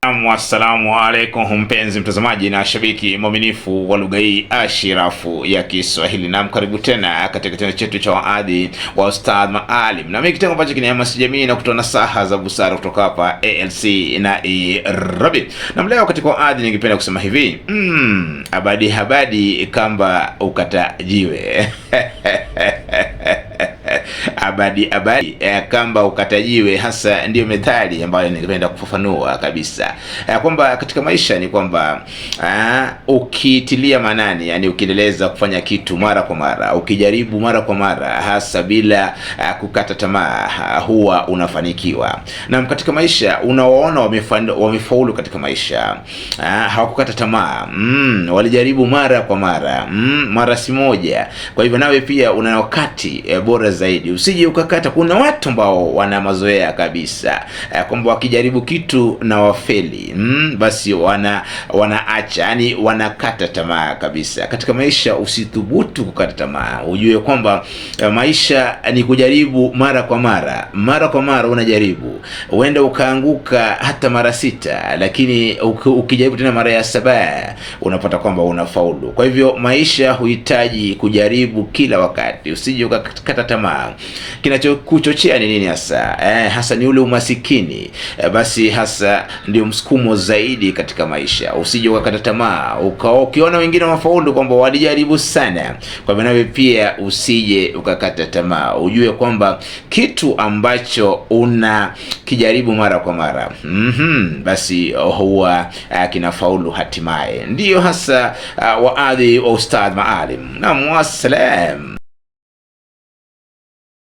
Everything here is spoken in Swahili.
Assalamu alaikum mpenzi mtazamaji na shabiki mwaminifu wa lugha hii ashirafu ya Kiswahili, na karibu tena katika kitengo chetu cha waadhi wa Ustadh Maalim, na mimi kitengo ambacho kinahamasisha jamii na kutoa nasaha za busara kutoka hapa ALC na Nairobi. Na leo katika waadhi ningependa kusema hivi, abadi habadi kamba ukatajiwe abadi abadi kamba ukatajiwe, hasa ndiyo methali ambayo ningependa kufafanua kabisa, kwamba katika maisha ni kwamba ukitilia maanani, yani ukiendeleza kufanya kitu mara kwa mara, ukijaribu mara kwa mara, hasa bila kukata tamaa, huwa unafanikiwa. Na katika maisha unawaona wamefaulu katika maisha, hawakukata tamaa, walijaribu mara kwa mara, mara si moja. Kwa hivyo nawe pia una wakati bora zaidi, usije ukakata. Kuna watu ambao wana mazoea kabisa kwamba wakijaribu kitu na wafeli, basi wanaacha, yani wanakata tamaa kabisa. Katika maisha usithubutu kukata tamaa, ujue kwamba maisha ni kujaribu mara kwa mara, mara kwa mara unajaribu, huenda ukaanguka hata mara 6, lakini ukijaribu tena mara ya 7 unapata kwamba unafaulu. Kwa hivyo maisha huhitaji kujaribu kila wakati, usije ukakata tamaa. Kinachokuchochea ni nini hasa? Hasa ni ule umasikini. Basi hasa ndio msukumo zaidi katika maisha. Usije ukakata tamaa, ukiona wengine wafaulu kwamba walijaribu sana. Kwa hivyo nawe pia usije ukakata tamaa, ujue kwamba kitu ambacho unakijaribu mara kwa mara, basi huwa kinafaulu hatimaye. Ndiyo hasa waadhi wa Ustadh Maalim. Naam, wassalam.